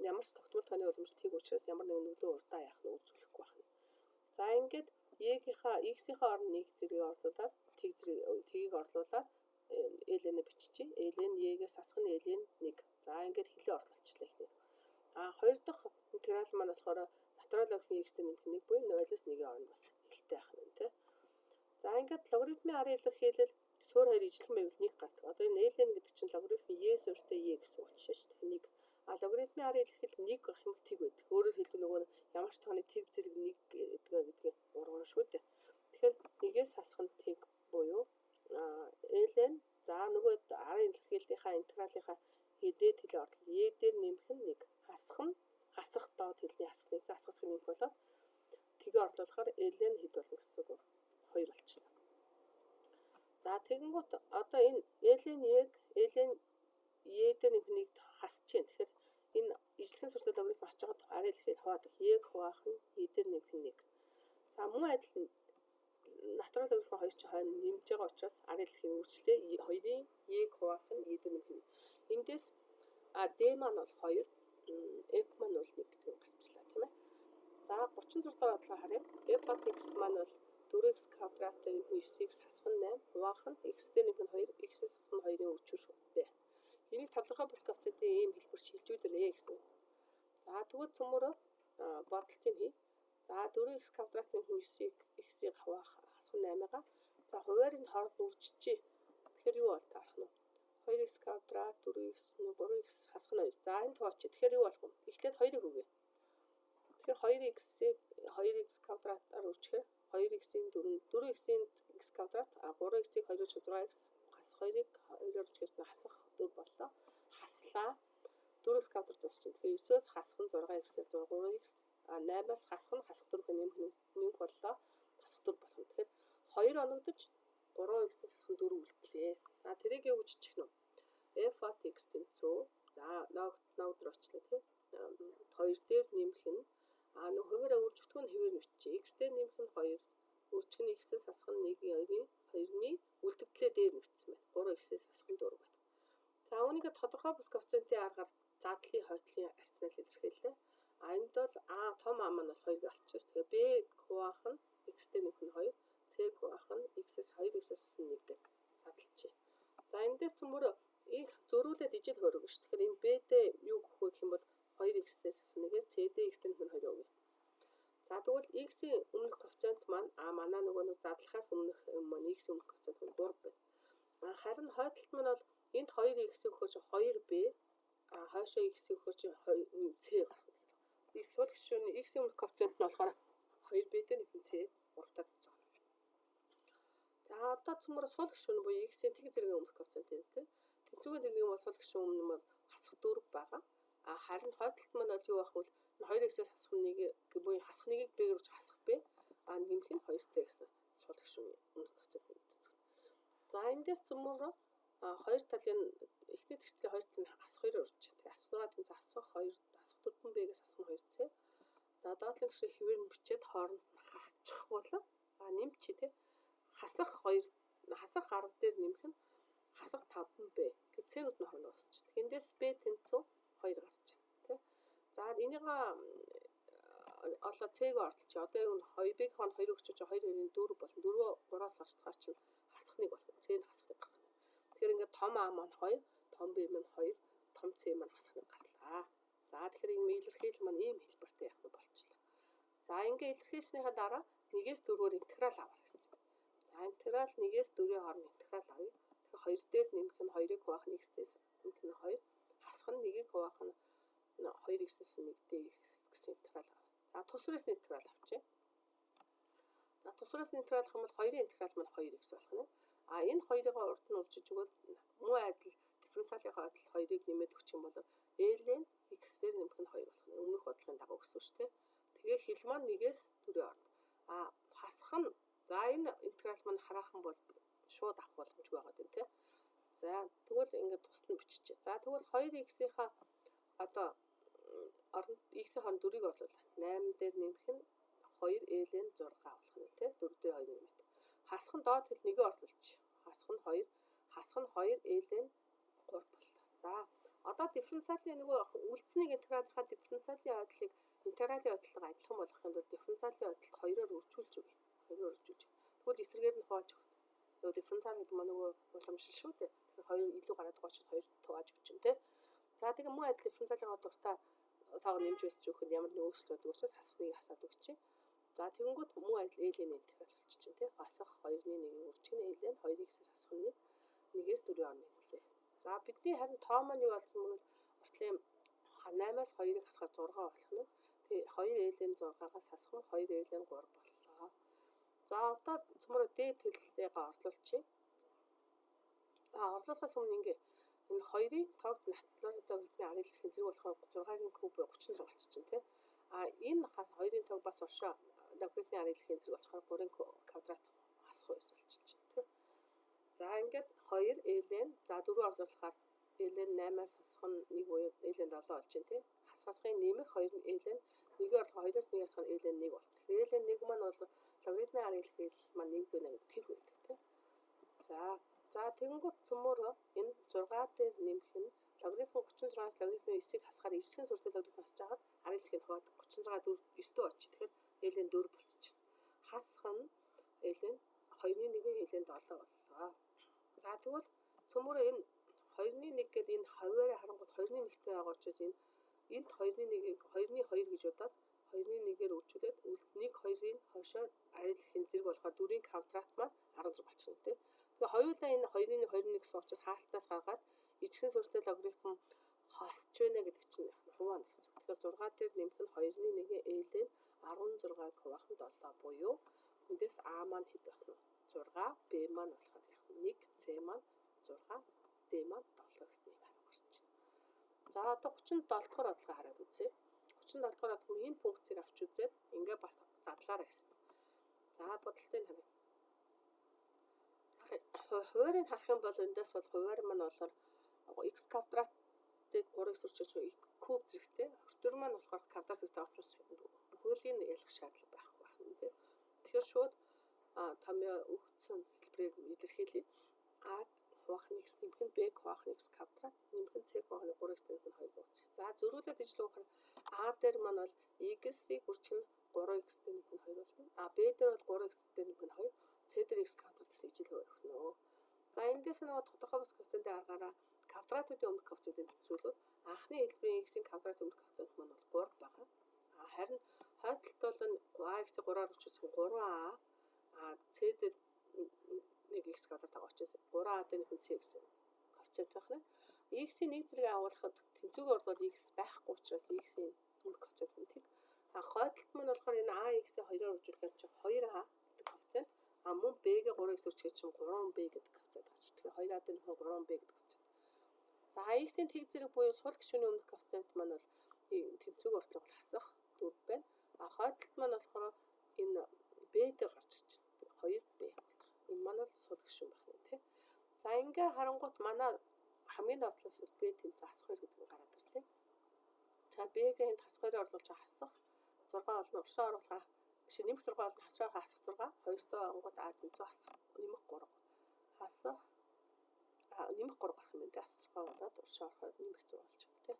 A: Ямар ч тогтмол тооны уламжлалтыг учраас ямар нэгэн нөлөө урдаа яах нь үзүүлэхгүй байна. За ингээд e-гийнхаа x-ийнхаа оронд нэг зэргийг орлуулад тэг зэрэг тэгийг орлуулад ln биччихье. Ln e-гээс хасах нь ln 1. За ингээд хилээ орлуулчихлаа эхний. А хоёр дахь интеграл маань болохоор натурал логарифм x дээр нэмэх 1 буюу 0-оос 1-ийн хооронд бас хэлтэй байх нь тий. За ингээд логарифмын арын илэрхийлэл суурь хоёр ижилхэн байвал 1 гардаг. Одоо энэ ln гэдэг чинь логарифм e суурьтай e гэсэн үг болчихно шүү дээ. 1. А логарифмын арын илэрхийлэл 1 гэх юм бол тэг байдаг. Өөрөөр хэлбэл нөгөө ямар ч тооны тэг зэрэг 1 гэдгээ ургана шүү дээ. Тэгэхээр нэгээс хасах нь тэг буюу ln за нөгөө арын илэрхийллийнхаа интегралынхаа дээд хэлээ орлоо. E дээр нэмэх нь 1. Хасах нь хасах доод хэлний хасах нэмэх хасах хасах нэмэх болоод тэгээ орлуулахаар ln хэд болно гэсэн үг вэ? 2 болчихно. За тэгэнгүүт одоо энэ ln e-г ln e дээр нэмэх нэг хасж чинь. Тэгэхээр энэ ижлэхэн суурьтай логарифм хасж байгаад арын илэрхийлэл хуваадаг. E-г хуваах нь e дээр нэмэх нь 1. За мөн адил натурал логарифм 2 чинь хойно нэмж байгаа учраас арын илэрхийлэл үржлээ. 2-ын e-г хуваах нь e дээр нэмэх нь. Эндээс а d маань бол 2, f маань бол 1 гэдэг нь гарчлаа тийм ээ. За 36 дугаар бодлого харъя. F от x маань бол 4x квадрат дээр нэмэх нь 9x хасах нь 8 хуваах нь x дээр нэмэх нь 2 x-ээс хасах нь 2-ын үржүүр б. Энийг тодорхой бус коэффициентийн ийм хэлбэр шилжүүлээрэй гэсэн. За тэгвэл цөмөрөө бодолтыг хий. За 4x квадрат нэмэх нь 9x-ийг хуваах хасах нь 8-ага. За хуваарийг хооронд үржчихье. Тэгэхээр юу бол таарах нь? 2x квадрат 4x 3x хасах нь 2. За энэ тооч. Тэгэхээр юу болох вэ? Эхлээд 2-ыг өгье. Тэгэхээр 2x-ийг 2x квадратаар үржихээр 2x-ийн 4 4x-ийн x квадрат а 3x-ийг 2-оор 6x хасах 2-ыг 2-оор үржихээр хасах 4 боллоо. Хаслаа. 4x квадрат дуусчих. Тэгэхээр 9-өөс хасах нь 6x гэхээр 3x а 8-аас хасах нь хасах 4 нэмэх нэмэх боллоо. Хасах 4 болох нь. Тэгэхээр 2 оногдож 3x-ээс хасах нь 4 үлдлээ. За тэрийг юу гэж бичих нь? F от x тэнцүү. За лог лог руу очлаа тий. 2 дээр нэмэх нь а нөх хуваараа үржигдэх нь хэвээр нэвчээ. X дээр нэмэх нь 2 үржих нь x-ээс хасах нь 1-ийн 2-ын 2-ны үлдэгдлээ дээр нэвчсэн байна. 3x-ээс хасах нь 4 байна. За үүнийг тодорхой бус коэффициентийн аргаар задлын хойтлын арцнал илэрхийллээ. А энд бол А том А маань бол 2-ыг олчихсон шүү. Тэгэхээр B хуваах нь x дээр нэмэх нь 2, C хуваах нь x-ээс 2x-ээс 1 гэж задлжээ. За эндээс цөмөр их зөрүүлээд ижил хөрөг шүү. Тэгэхээр энэ B дээр юу өгөх вэ гэх юм бол 2x-ээс хасах нэгээ C дээр x дээр нэмэх нь 2 өгье. За тэгвэл x-ийн өмнөх коэффициент маань а манай нөгөө нэг задлахаас өмнөх юм маань x-ийн өмнөх коэффициент нь 3 байна. А харин хойдолт маань бол энд 2x-ийг өгөхөөр чи 2b а хойшоо x-ийг өгөхөөр чи 2c гарах. X сул гишүүний x-ийн өмнөх коэффициент нь болохоор 2b дээр нэмэх c 3 таад гэж байна. За одоо цөмөр сул гишүүн буюу x-ийн тэг зэргийн өмнөх коэффициент юм тийм. Тэнцвүүгийн тэмдэг нь бол сул гишүүн өмнө нь бол хасах 4 байгаа. А харин хойдолт маань бол юу байх вэ? 2x-ээс хасах нэг буюу хасах нэгийг b-гээр үуч хасах b а нэмэх нь 2c гэсэн сул гишүүний өмнөх коэффициент нэгдэг. За эндээс цөмөрөө хоёр талын эхний тэгшлийн хоёр талын хасах 2-оор үржиж. Тэгээ хасах 6 тэнцээ хасах 2 хасах 4 b-гээс хасах 2 c. За доотлын тэгшийг хэвээр нь бичээд хооронд нь хасчих болоо. А нэмчи тий. Хасах 2 хасах 10 дээр нэмэх нь хасах 5 b. Гэт c-нүүд нь хоорондоо өсч. Эндээс b тэнцүү 2 гарч байна тий. За энийг олоо c-г оролцож. Одоо яг 2 b-ийн хооронд 2 өгч 2 2-ын 4 болно. 4-өө 3-аас орцохоор чинь хасах 1 болно. C нь хасах 1 гарах. Тэгэхээр ингээд том А маань 2, том Б маань 2, том С маань хасах 1 гарлаа. За тэгэхээр ийм илэрхийлэл маань ийм хэлбэртэй явах нь болчихлоо. За ингээ илэрхийлснийхаа дараа 1-ээс 4-өөр интеграл авах гэсэн. За интеграл 1-ээс 4-ийн хооронд интеграл авъя. Тэгэхээр 2 дээр нэмэх нь 2-ыг хуваах нь x-ээс нэмэх нь 2, хасах нь 1-ийг хуваах нь 2x-ээс 1 dx гэсэн интеграл авъя. За тус сүрээс интеграл авчээ. За тус сүрээс интеграл авах юм бол 2-ын интеграл маань 2x болох нь. А энэ хоёрыг урд нь үржиж өгөөд муу адил дифференциалынхаа адил 2-ыг нэмээд өгчих юм бол ln x дээр нэмэх нь 2 болох нь. Өмнөх бодлогын дагуу гэсэн үг шүү дээ. Тэгээ хил маань 1-ээс 4-ийн хооронд. А хасах нь за энэ интеграл маань хараахан бол шууд авах боломжгүй байгаа юм тий. За тэгвэл ингээд тусад нь биччихье. За тэгвэл 2x-ийнхаа одоо x-ийн хооронд 4-ыг орлуулаа. 8 дээр нэмэх нь 2 ln 6 болох нь тий. 4 дээр 2 нэмээд. Хасах нь доод хил 1-ийг орлуулчих. Хасах нь 2, хасах нь 2 ln 3 боллоо. За одоо дифференциалын нөгөө үлдсэнийг интегралынхаа дифференциалын ойдлыг интегралийн ойдлтойгоо адилхан болгохын тулд дифференциалын ойдлолт 2-оор үржүүлж өгье. 2-оор үржүүлж. Тэгвэл эсрэгээр нь хувааж өгөх. Нөгөө дифференциал гэдэг маань нөгөө уламжлал шүү дээ. Тэгэхээр 2 илүү гараад байгаа учраас 2 хувааж өгч чинь тий. За тэгээ мөн адил дифференциалын дуртай тоог нэмж өсч өгөх нь ямар нэг өөрчлөлт байдаг учраас хасах 1-ийг хасаад өгч чинь. За тэгэнгүүт мөн адил ln интеграл болчих чинь тий. Хасах 2-ны 1-ийг үржих нь ln 2x-ээс хасах нь 1 1-ээс 4-ийн хооронд нэмлээ. За бидний харин тоо маань юу болсон бэ гэвэл уртлын 8-аас 2-ыг хасахаар 6 болох нь. Тэгээ 2 ln 6-аас хасах нь 2 ln 3 боллоо. За одоо цөмөрөө d тэлтэйгээ орлуулчихъя. А орлуулахаас өмнө ингээ энэ 2-ыг тоогд натлаар арын дэлхийн зэрэг болохоор 6-гийн куб 36 болчих чинь тий. А энэ хас 2-ын тоог бас уршаа логарифмын арын дэлхийн зэрэг болохоор 3-ын квадрат хасах 9 болчих чинь тий. За ингээд 2 ln за 4 орлуулахаар ln 8-аас хасах нь 1 буюу ln 7 болж байна тий. Хасхасхын нэмэх 2 нь ln 1-ийг орлох 2-оос 1 хасах нь ln 1 болно. Тэгэхээр ln 1 маань бол логарифмын арын илэрхийлэл маань 1 байна гэдэг тэг байдаг тий. За тэгэнгүүт цөмөрөө энэ 6 дээр нэмэх нь логарифм 36-аас логарифм 9-ийг хасахаар ижлэхэн сүртэй логарифм хасж хагаад арын дэлхийн хуваад 36 4 9 дүү очив. Тэгэхээр ln 4 болчихно. Хасах нь ln 2-ны 1-ийг ln 7 боллоо. За тэгвэл цөмөрөө энэ 2-ны 1 гэдэг энэ хаваараа харангуут 2-ны 1-тэй байгаа учраас энэ энд 2-ны 1-ийг 2-ны 2 гэж удаад 2-ны 1-ээр үржүүлээд 1 2-ын хойшоо арын дэлхийн зэрэг болохоор 4-ийн квадрат маань 16 болчихно тий. Тэгээ хоёулаа энэ 2-ны 1 2-ны 1 гэсэн учраас хаалтнаас гаргаад ижлэхэн сүртэй логарифм хасч байна гэдэг чинь хуваана гэсэн үг. Тэгэхээр 6 дээр нэмэх нь 2-ны 1-ийн ln 16-г хуваах нь 7 буюу эндээс а маань хэд байх нь 6, б маань болохоор яг 1, c маань 6, d маань 7 гэсэн юм хариу гарч байна. За одоо 37 дугаар бодлогоо хараад үзье. 37 дугаар бодлого энэ функцийг авч үзээд ингээ бас задлаарай гэсэн. За бодолтыг харъя. За хуваарийг харах юм бол эндээс бол хуваар маань болохоор x квадратыг 3x үрчиж куб зэрэгтэй 24 маань болохоор квадрат зэрэгтэй учраас бүхэлдийг ялах шаардлага байхгүй байна тий. Тэгэхээр шууд томьёо өгсөн хэлбэрээр илэрхийлье. А хуваах нь x нэмэх нь b хуваах нь x квадрат нэмэх нь c хуваах нь 3x нэмэх нь 2 үүсэх. За зөрүүлээд ижил өгөхөр а дээр маань бол x-ийг үржих нь 3x дээр нэмэх нь 2 болно. А b дээр бол 3x дээр нэмэх нь 2, c дээр x квадрат гэсэн ижил хуваар өгнө. За эндээс нөгөө тодорхой бус коэффициентийн аргаараа квадратуудын өмнөх коэффициентийг тэнцвүүлвэл анхны хэлбэрийн x-ийн квадратын өмнөх коэффициент маань бол 3 байгаа. А харин хойдолт бол ax-ийг 3-аар үржүүлсэн 3a а c дээр 1x квадрат байгаа учраас 3a дээр нэмэх c гэсэн коэффициент байх нь. X-ийн нэг зэрэг агуулхад тэнцвүүгээр бол x байхгүй учраас x-ийн өмнөх коэффициент нь тэг. А хойдолт маань болохоор энэ ax-ийг 2-оор үржүүлэхээр чинь 2a гэдэг коэффициент. А мөн b-гээ 3x үржихээр чинь 3b гэдэг коэффициент гарч. Тэгэхээр 2a дээр нэмэх 3b гэдэг коэффициент. За x-ийн тэг зэрэг буюу сул гишүүний өмнөх коэффициент маань бол тэнцвүүгээр ортлог бол хасах 4 байна. А хойдолт маань болохоор энэ b дээр гарч ирж байна. 2b болдог. Энэ маань бол сул гишүүн байна тий. За ингээ харангуут манай хамгийн доотлоос бол B тэнцүү хасах 2 гэдэг нь гараад ирлээ. Тэгэхээр B-гээ энд хасах 2-оор орлуулж хасах 6 олон уршаа оруулахаар биш нэмэх 6 олон хасраа хасах 6 хоёртой онгууд А тэнцүү хасах нэмэх 3 хасах нэмэх 3 гарах юм байна те, хасах 6 болоод уршаа орохоор нэмэх 6 болчих те.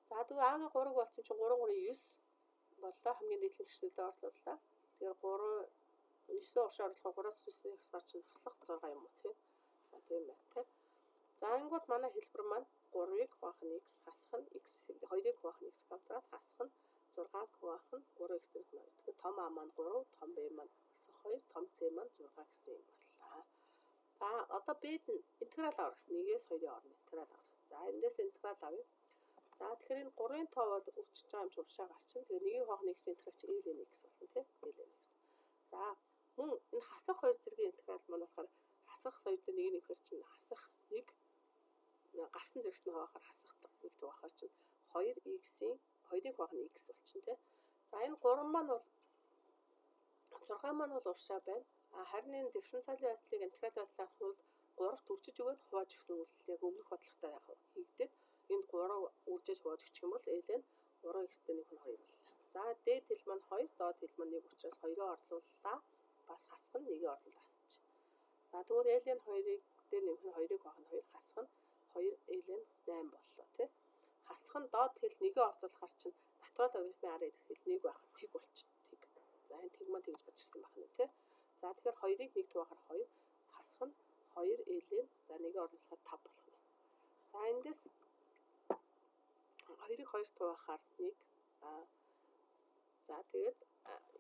A: За тэгвэл А-гийн 3-ыг болсон чинь 3 3 9 боллоо, хамгийн дээдлийн тэгшнэлээ орлууллаа. Тэгэхээр 3 9-өө уршаа оруулахаар 3-аас 9-ийг хасгаар чинь хасах 6 юм уу те. За тийм байна те. За ингэвэл манай хэлбэр маань 3-ыг хуваах нь x хасах нь x 2-ыг хуваах нь x квадрат хасах нь 6-г хуваах нь 3x дэх нь 2. Тэгэхээр том А маань 3, том Б маань хасах 2, том С маань 6 гэсэн юм боллоо. За одоо Б-д нь интеграл авах гэсэн 1-ээс 2-ын хооронд интеграл авах. За эндээс интеграл авъя. За тэгэхээр энэ 3-ын тоо бол үрчиж байгаа юм чи уршаа гарчин. Тэгэхээр 1-ийг хуваах нь x интеграл чи ln x болно тий. Ln x. За мөн энэ хасах 2 зэргийн интеграл маань болохоор хасах 2 дээр 1 нэмэхээр чинь хасах 1 гарсан зэрэгт нь хуваахаар хасах 1 хуваахаар чинь 2x-ийн 2-ыг хуваах нь x болчихно тий. За энэ 3 маань бол 6 маань бол уршаа байна. А харин энэ дифференциалын байдлыг интегралын байдлыг авах бол 3-т үржиж өгөөд хувааж өгсөн үйлдэл яг өмнөх бодлоготой яг хийгдээд энд 3 үржиж хувааж өгчих юм бол ln 3x-тэй нэмэх нь 2 боллоо. За дээд хэл маань 2, доод хэл маань 1 учраас 2-ыг орлууллаа. Бас хасах нь 1-ийг орлуулаад хасчих. За тэгвэл ln 2-ыг дээр нэмэх нь 2-ыг хуваах нь 2, хасах нь 2 ln 8 боллоо тий. Хасах нь доод хэл 1-ийг орлуулахаар чинь натурал логарифмын арын илэрхийлэл 1 байх нь тэг болчихно. Тэг. За энэ тэг маань тэгж гарч ирсэн байх нь тий. За тэгэхээр 2-ыг 1 хуваахаар 2, хасах нь 2 ln за 1-ийг орлуулахаар 5 болох нь. За эндээс 2-ыг 2 хуваахаар 1 за тэгээд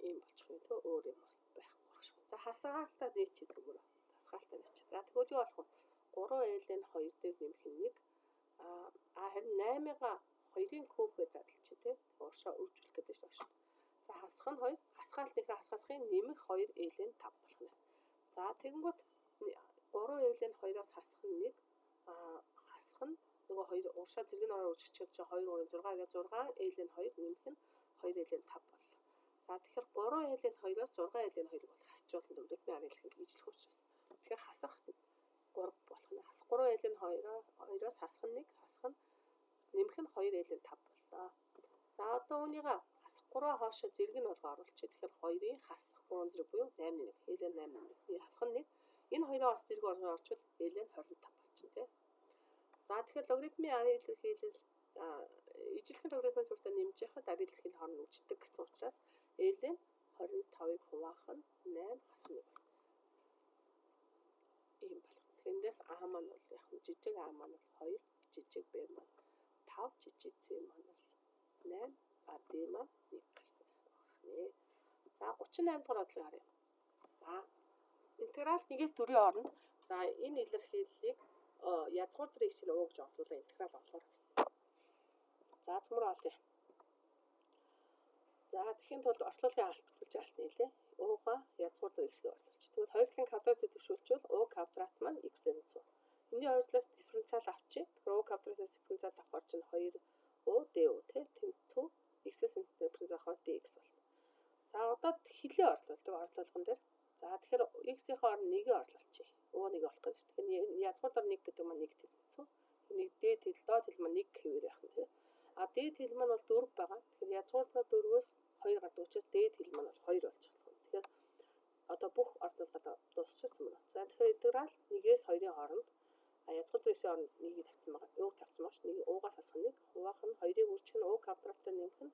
A: ийм болчих юм тий, өөр юм байхгүй байх шүү. За хасгаалтаа нээчи зүгээр. Хасгаалтаа нээчи. За тэгвэл юу болох вэ? 3 ln 2 дээр нэмэх нь 1. А харин 8-ыг 2-ын кубгээ задлчих тий. Уршаа үржүүлэх гэдэг шүү. За хасах нь 2, хасгаалт нэхэр хасгасхын нэмэх 2 ln 5 болох нь. За тэгэнгүүт 3 ln 2-оос хасах нь 1, хасах нь нөгөө 2 уршаа зэрэг нь ороо үржих чинь 2 3 6 гэж 6 ln 2 нэмэх нь 2 ln 5 боллоо. За тэгэхээр 3 ln 2-оос 6 ln 2-ыг бол хасч болно логарифмын арын илэрхийлэл ижлэх учраас. Тэгэхээр хасах 3 болох нь. Хасах 3 ln 2-оос хасах нь 1, хасах нь нэмэх нь 2 ln 5 боллоо. За одоо үүнийгээ хасах 3 хоошоо зэрэг нь болгоо оруулчих. Тэгэхээр 2-ын хасах 3 зэрэг буюу 8 1, ln 8 1. Хасах нь 1. Энэ хоёроо бас зэрэг болгоо орчвол ln 25 болчихно тий. За тэгэхээр логарифмын арын илэрхийлэл ижилхэн логарифмын сүртэй нэмж яхад арын илэрхийлэл хооронд үждэг гэсэн учраас ln 25-ыг хуваах нь 8 хасах 1 байна. Ийм болох. Тэгэхээр эндээс А маань бол яг нь жижиг А маань бол 2, жижиг Б маань 5, жижиг С маань бол 8, А Д маань 1 гарсан байна. За 38 дугаар бодлогыг харъя. За интеграл 1-ээс 4-ийн хооронд за энэ илэрхийллийг язгуур дээр x-ийг U гэж орлуулаа интеграл олоорой гэсэн. За цөмөр олъё. За тэгэхийн тулд ортлуулгын алт хүлж алт нийлээ. U-га язгуур дээр x-ийг орлуулчих. Тэгвэл хоёр талын квадрат зэвшүүлчихвэл U квадрат маань x тэнцүү. Энэний хоёр талаас дифференциал авчи. Тэгэхээр U квадратаас дифференциал авахар чинь 2 U du тий тэнцүү x-ээс дифференциал авахар dx болно. За одоо хилээ орлуулдаг орлуулган дээр. За тэгэхээр x-ийн оронд 1-ийг орлуулчих. U 1 болох гэж. Тэгэхээр язгуур дээр 1 гэдэг маань 1 тэнцүү. Нэг дээд хил доод хил маань 1 хэвээр байх нь тий. А дээд хил маань бол 4 байгаа. Тэгэхээр язгуур дээр 4-өөс 2 гардаг учраас дээд хил маань бол 2 болж болох юм. Тэгэхээр одоо бүх орлуулгад дуусчихсан байна. За тэгэхээр интеграл 1-ээс 2-ын хооронд язгуур дээр x-ийн оронд 1-ийг тавьсан байгаа. U-г тавьсан байгаа ш. 1 U-гаас хасах 1, хуваах нь 2-ыг үржих нь U квадраттай нэмэх нь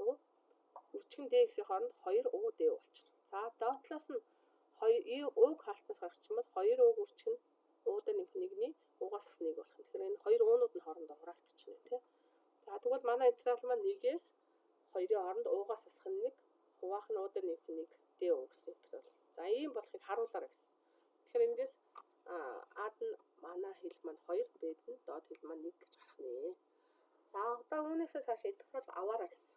A: U үржих нь dx-ийн хооронд 2 U d болчихно. За доотлоос нь 2 U-г хаалтнаас гаргачих юм бол 2 U-г үржих нь U дээр нэмэх 1-ний U-гаас хасах 1 болох. Тэгэхээр энэ хоёр U-нууд нь хоорондоо хураагдчихна тий. За тэгвэл манай интеграл маань 1-ээс 2-ын хооронд U-гаас хасах нь 1, хуваах нь U дээр нэмэх 1 d U гэсэн интеграл. За ийм болохыг харуулаарай гэсэн. Тэгэхээр эндээс А-д нь манай хил маань 2, Б-д нь доод хил маань 1 гэж гарах нэ. За одоо үүнээсээ цааш интеграл аваарай гэсэн.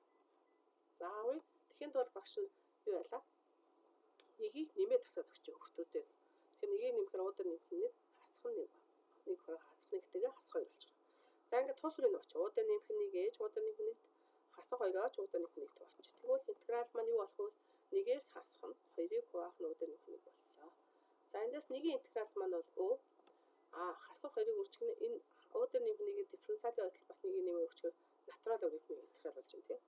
A: За авъя. Тэгэхийн тулд багш нь юу байлаа? 1-ийг нэмээд тасаад өгч өртөө дээр. Тэгэхээр 1-ийг нэмэхээр U дээр нэмэх нь 1, хасах нь 1. 1 хасах 1-тэйгээ хасах 2 болчихно. За ингээд тус үрийг нөөч. U дээр нэмэх нь 1 ээж, U дээр нэмэх нь 1 хасах 2-ооч U дээр нэмэх нь 1 тууч. Тэгвэл интеграл маань юу болох вэ? 1-ээс хасах нь 2-ыг хуваах нь U дээр нэмэх нь 1 боллоо. За эндээс 1-ийн интеграл маань бол U. Хасах 2-ыг үржих нь энэ U дээр нэмэх нэгийг дифференциалын ойдол бас нэгийг нэмээ өгчөөр натурал логарифмын интеграл болж байна тийм.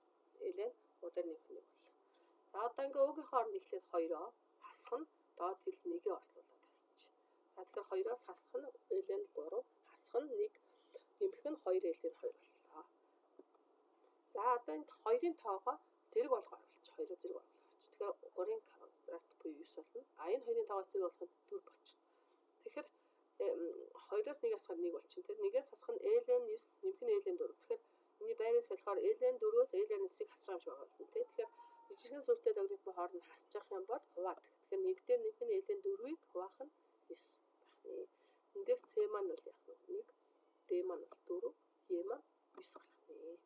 A: Ln U дээр нэмэх нэг боллоо. За одоо ингээ U-гийн оронд эхлээд 2-оо хасах нь доод хил 1-ийг орлуулад хасчих. За тэгэхээр 2-оос хасах нь ln 3 хасах нь 1 нэмэх нь 2 ln 2 боллоо. За одоо энд 2-ын тоогоо зэрэг болгоо оруулчих. 2-оо зэрэг оруулах. Тэгэхээр 3-ын квадрат буюу 9 болно. А энэ 2-ын тоогоо зэрэг болгох нь 4 болчихно. Тэгэхээр 2-оос 1 хасахад 1 болчихно. Тэгэхээр 1-ээс хасах нь ln 9 нэмэх нь ln 4. Тэгэхээр энэний байрыг солихоор ln 4-өөс ln 9-ийг хасах юм шиг байгаа болно. Тэгэхээр жижигхэн сүртэй логарифмын хооронд хасчих юм бол хуваадаг. Тэгэхээр 1 дээр нэмэх нь ln 4-ийг хуваах нь 9 байна. Эндээс c маань бол яах вэ? 1, d маань бол 4, e маань 9 гарах нэ.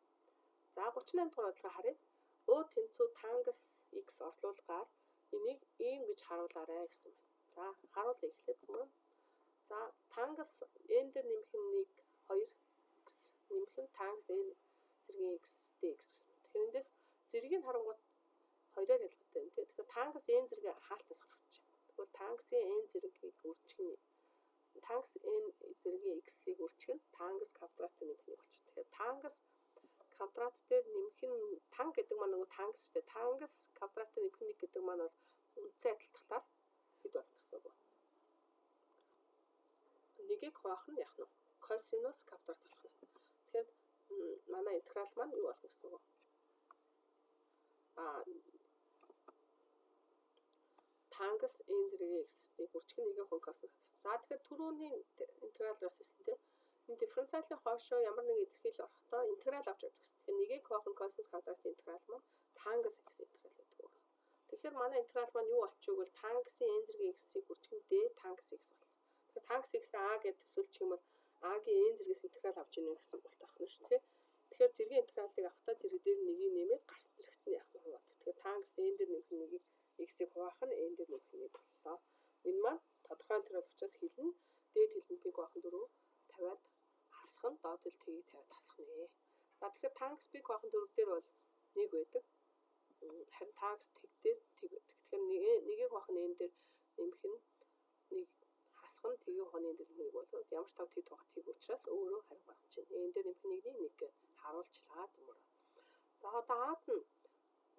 A: За 38 дугаар бодлогоо харъя. U тэнцүү тангас x орлуулгаар энийг ийм гэж харуулаарай гэсэн байна. За харуулъя эхлээд зөвхөн. За тангас n дээр нэмэх нь 1 2 x нэмэх нь тангас n зэргийн x dx гэсэн байна. Тэгэхээр эндээс зэргийг харангуут 2-оор ялгаатай юм тий. Тэгэхээр тангас n зэрэг хаалтаас гаргачих. Тэгвэл тангасын n зэргийг үржих нь тангас n зэргийн x-ийг үржих нь тангас квадрат нэмэх нэг болчих. Тэгэхээр тангас квадрат дээр нэмэх нь танг гэдэг маань нөгөө тангас шүү дээ. Тангас квадрат дээр нэмэх нэг гэдэг маань бол үндсэн адилтгалаар хэд болно гэсэн үг вэ? Нэгийг хуваах нь яах нь вэ? Косинус квадрат болох нь. Тэгэхээр манай интеграл маань юу болно гэсэн үг вэ? Тангас n зэрэг x-ийг үржих нь 1 хүн косинус. За тэгэхээр түрүүний интеграл бас хэлсэн тийм. Энэ дифференциалын хойшоо ямар нэгэн илэрхийлэл орохдоо интеграл авч явдаг гэсэн. Тэгэхээр нэгийг хуваах нь косинус квадратын интеграл маань тангас x интеграл гэдэг үг. Тэгэхээр манай интеграл маань юу болчих вэ гэвэл тангасын n зэрэг x-ийг үржих нь d тангас x болно. Тэгэхээр тангас x a гэж төсөөлчих юм бол a-гийн n зэргээс интеграл авч ийнэ гэсэн үг болох нь шүү дээ. Тэгэхээр зэргийн интегралыг авахдаа зэрэг дээр нэгийг нэмээд гарсан зэрэгт нь яах нь хуваадаг. Тэгэхээр тангас n дээр нэмэх нэгийг x-ийг хуваах нь n дээр нэмэх нэг боллоо. Энэ маань тодорхой интеграл учраас хилнэ. Дээд хилэн пи хуваах нь 4 тавиад хасах нь доод хил тгийг тавиад хасах нэ. За тэгэхээр тангас пи хуваах нь 4 дээр бол 1 байдаг. Харин тангас тэг дээр тэг байдаг. Тэгэхээр нэгийг хуваах нь n дээр нэмэх нь 1 хасах нь тгийг хуваах нь n дээр нэмэх нэг болоод ямар ч тав тэг тухай тэг учраас өөрөө хариу гаргаж байна. N дээр нэмэх нэгний 1 гэж харуулчлаа зөмөр. За одоо аад нь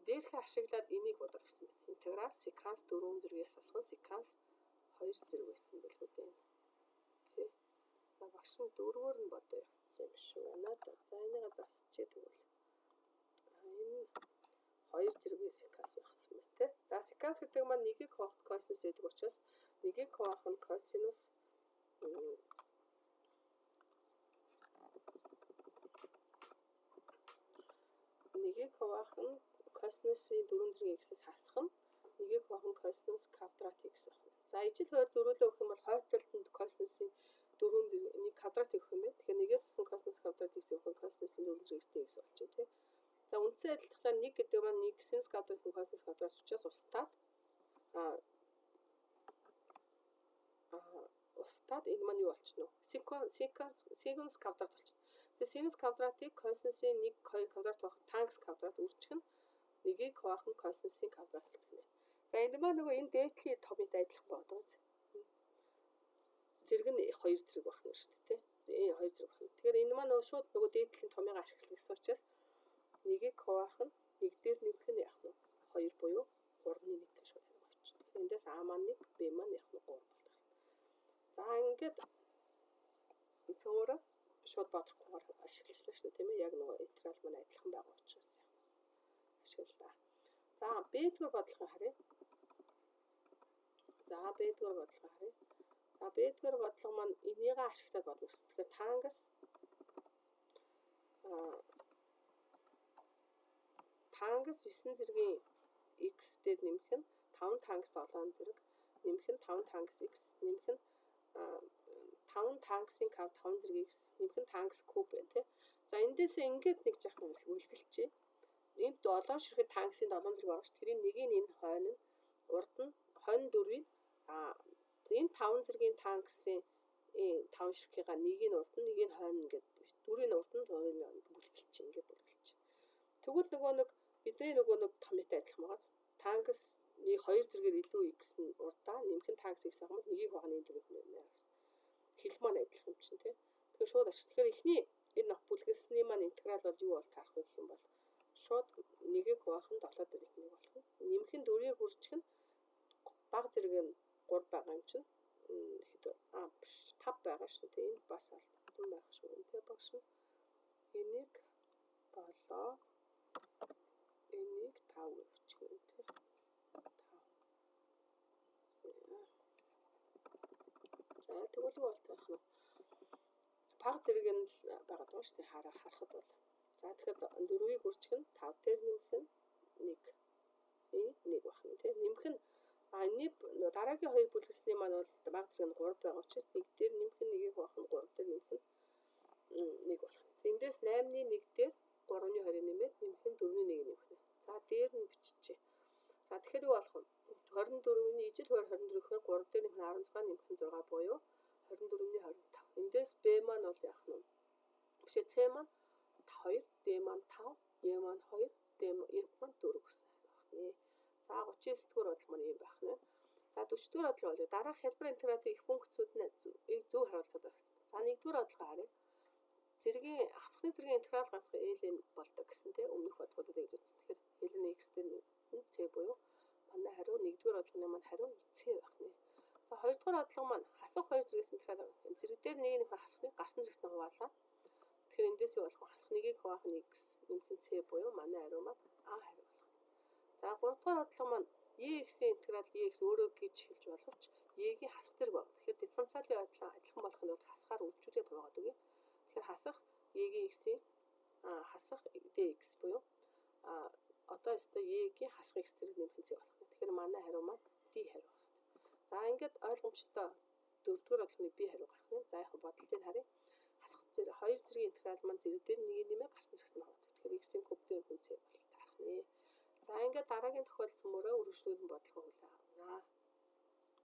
A: дээрхээ ашиглаад энийг бодор гэсэн байна. Интеграл секанс 4 зэргээс асах нь секанс 2 зэрэг байсан байлгүй дээ. Тэ. За багш нь дөрвөөр нь бодоо явцсан юм шиг байна да. За энийг засчихъя тэгвэл. Энэ 2 зэргийн секанс байсан байна тэ. За секанс гэдэг маань нэгийг хуваахад косинус байдаг учраас нэгийг хуваах нь косинус нэгийг хуваах нь косинусын 4 зэргийн x-ээс хасах нь нэгийг хуваах нь косинус квадрат x байна. За ижил хоёр зөрөөлөө өгөх юм бол хойд талд нь косинусын 4 зэрэг нэг квадрат өгөх юм байна. Тэгэхээр нэгээс хасан косинус квадрат x өгөх нь косинусын 4 зэрэг x болчих тий. За үндсэн адилтгалаар 1 гэдэг маань 1 синус квадрат нь косинус квадрат учраас устдаад устдаад энэ маань юу болчихно вэ? Синус квадрат болчихно. Тэгээ синус квадратыг косинусын 1 2 квадрат байх тангас квадрат үржих нь нэгийг хуваах нь косинусын квадрат болдог нэ. За энэ маань нөгөө энэ дээдлийн томьёотой адилхан байгаа даа. Зэрэг нь 2 зэрэг байх нь шүү дээ, тэ. Энэ 2 зэрэг байх нь. Тэгэхээр энэ маань нөгөө шууд нөгөө дээдлийн томьёогоо ашиглах гэсэн учраас нэгийг хуваах нь 1 дээр нэмэх нь яах нь 2 буюу 3-ны 1 гэж шууд хариу авчихна. Тэгэхээр эндээс А маань 1, Б маань яах нь 3 болдог. За ингээд цөмөрөө шууд бодохгүйгээр ашиглажлаа шүү дээ, тийм ээ. Яг нөгөө интеграл маань адилхан байгаа учраас ашиглалаа. За Б дүүр бодлогыг харъя. За Б дүүр бодлогыг харъя. За Б дүүр бодлого маань энийгээ ашиглаад бодно гэсэн. Тэгэхээр тангас 9 зэргийн x дээр нэмэх нь 5 тангас 7 зэрэг нэмэх нь 5 тангас x нэмэх нь 5 тангасын кв 5 зэрэг x нэмэх нь тангас куб байна тий. За эндээс ингээд нэг жаахан үлгэлчихье. Энд 7 ширхэг тангасын 7 зэрэг байгаа ш. Тэрийн нэгийг энэ хойно нь урд нь хойно дөрвийг энэ 5 зэргийн тангасын 5 ширхгийнхаа нэгийг урд нь нэгийг хойно ингээд дөрвийг урд нь дөрвийг бүлгэлчих ингээд бүлгэлчих. Тэгвэл нөгөө нэг бидний нөгөө нэг томьёотой адилхан байгаа. Тангас нэг 2 зэрэгээр илүү x нь урдаа нэмэх нь тангас x байх юм бол нэгийг хуваах нь энэ дөрөв нэ гэсэн. Хэл маань адилхан юм чинь тий. Тэгэхээр шууд ашиг. Тэгэхээр эхний энэ нөх бүлгэлсний маань интеграл бол юу бол таарах вэ гэх юм бол шууд 1-ийг хуваах нь 7 дээр их 1 болох нь. Нэмэх нь 4-ийг үржих нь баг зэрэг нь 3 байгаа юм чинь хэд биш 5 байгаа шүү дээ. Энэ бас алдсан байх шүү тий багш нь. Энийг 7, энийг 5 гэж бичих юм тий. 5. За тэгвэл юу бол таах нь? Баг зэрэг нь л байгаа даа шүү дээ. Харахад бол. За тэгэхээр 4-ийг үржих нь 5 дээр нэмэх нь 1. 1 байх нь тий. Нэмэх нь энэний дараагийн хоёр бүлгэсний маань бол баг зэрэг нь 3 байгаа учраас 1 дээр нэмэх нь 1-ийг хуваах нь 3 дээр нэмэх нь 1 болох. Эндээс 8-ны 1 дээр 3-ны 20 нэмээд нэмэх нь 4-ний 1 нэмэх нь. За дээр нь биччихье. За тэгэхээр юу болох вэ? 24-ний ижил хуваар 24 гэхээр 3 дээр нэмэх нь 16 нэмэх нь 6 буюу 24-ний 25. Эндээс B маань бол яах нь вэ? Биш ээ, C маань 2, D маань 5, E маань 2, D F маань 4 гэсэн байх нэ. За 39 дугаар бодлого маань ийм байх нэ. За 40 дугаар бодлого бол дараах хялбар интегралын их функцүүд нь зөв хариулцаа байх гэсэн. За 1 дугаар бодлогоо харъя. Зэргийн хасхны зэргийн интеграл ганцхан ln болдог гэсэн тийм өмнөх бодлогуудад гэж үзсэн. Тэгэхээр ln x дээр нь c буюу манай хариу 1 дугаар бодлогын маань хариу c байх нэ. За 2 дугаар бодлого маань хасах хоёр зэргээс интеграл зэрэг дээр нэг нэмэх хасхныг гарсан зэрэгт нь хуваалаа. Тэгэхээр эндээс юу болох вэ? Хасах нэгийг хуваах нь x нэмэх нь c буюу манай хариу маань а хариу болох. За 3 дугаар бодлого маань e-x-ийн интеграл e-x өөрөө гэж хэлж боловч e-гийн хасах зэрэг байна. Тэгэхээр дифференциалын адилхан болох нь бол хасахаар үржүүлээд хуваагаад өгье. Тэгэхээр хасах e-гийн x-ийн хасах dx буюу одоо өстой e-гийн хасах x зэрэг нэмэх нь c болох. Тэгэхээр манай хариу маань d хариу байна. За ингээд ойлгомжтой 4 дугаар бодлогын b хариу гарах нь. За яг бодолтыг харъя. Хасах зэрэг хоёр зэргийн интеграл маань зэрэг дээр нэгийг нэмээ гарсан зэрэгт нь хуваадаг. Тэгэхээр x-ийн куб дээр нэмэх нь c бол таарах нэ. За ингээд дараагийн тохиолдол мөрөө үргэлжлүүлэн бодлогоо хүлээн авна.